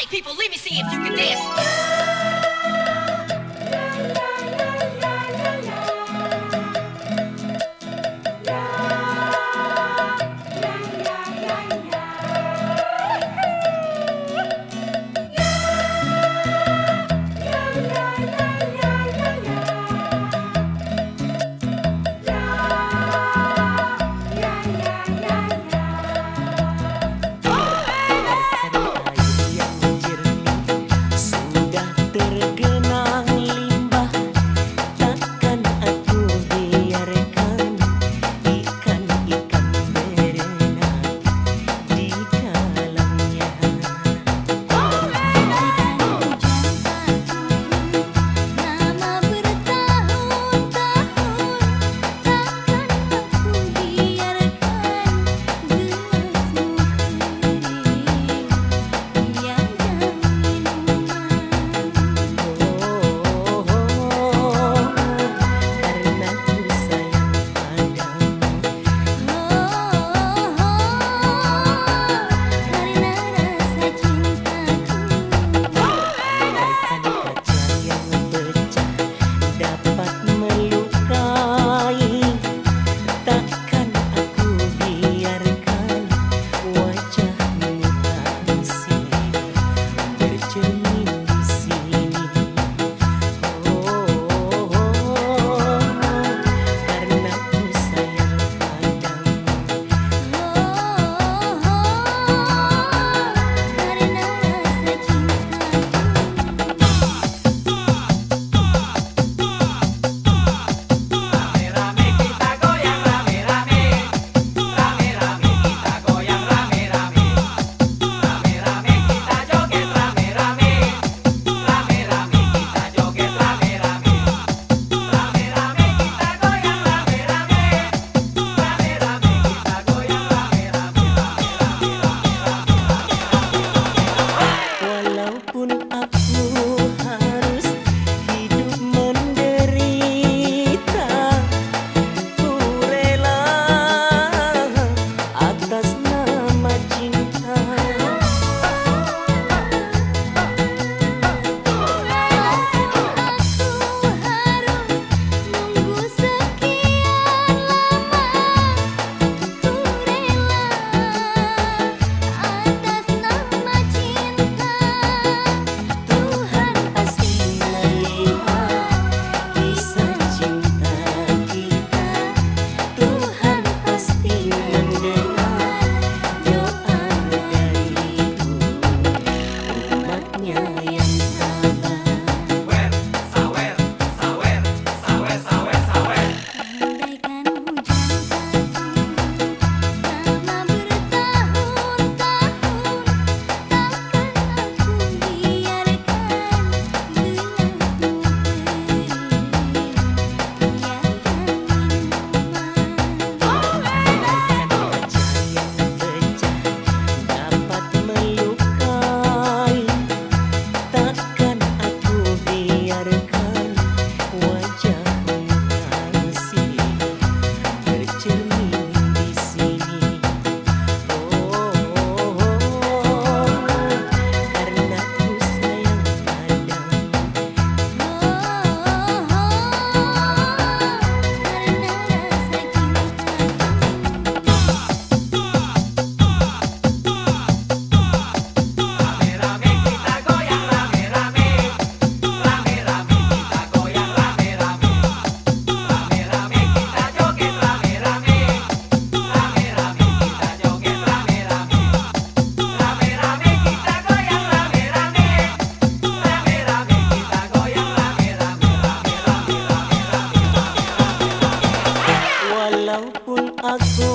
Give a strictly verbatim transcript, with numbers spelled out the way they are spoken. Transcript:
People, let me see if you can dance. Sudah tergenang limbah, takkan aku biarkan ikan-ikan berenang di dalamnya. Hujan tak turun lama bertahun-tahun, takkan aku biarkan gelasmu kering, biarkan minuman. Oh, karena ku sayang padamu. Oh, karena rasa cintaku. Bagaikan kaca yang pecah dapat melukai, takkan aku biarkan wajahmu asing bercermin di sini. Oh, karena ku sayang padamu. Oh, karena rasa cintaku. Rame-rame kita goyang, rame-rame. Rame-rame kita goyang, rame-rame. Rame-rame kita joget, rame-rame. Rame-rame kita joget, rame-rame. Rame-rame kita goyang, rame-rame. Rame-rame kita goyang, rame-rame. Walaupun aku harus hidup menderita, ku rela atas nama cinta. Aku harus nunggu sekian lama, ku rela atas nama cinta. Tuhan pasti melihat kisah cinta kita. Tuhan pasti mendengar doa dariku, umat-Nya yang sabar. Andaikan hujan tak turun lama bertahun-tahun, takkan aku biarkan gelasmu kering, biarkan minuman. Bagaikan kaca yang pecah dapat melukai, takkan aku biarkan wajahmu asing bercermin di sini. Oh, karena ku sayang padamu. Oh, karena rasa cintaku. Rame-rame kita goyang, rame-rame. Rame-rame kita goyang, rame-rame. Rame-rame kita joget, rame-rame. Rame-rame kita joget, rame-rame. Rame-rame kita goyang, rame-rame. Rame-rame kita goyang, rame-rame, rame-rame. Walaupun aku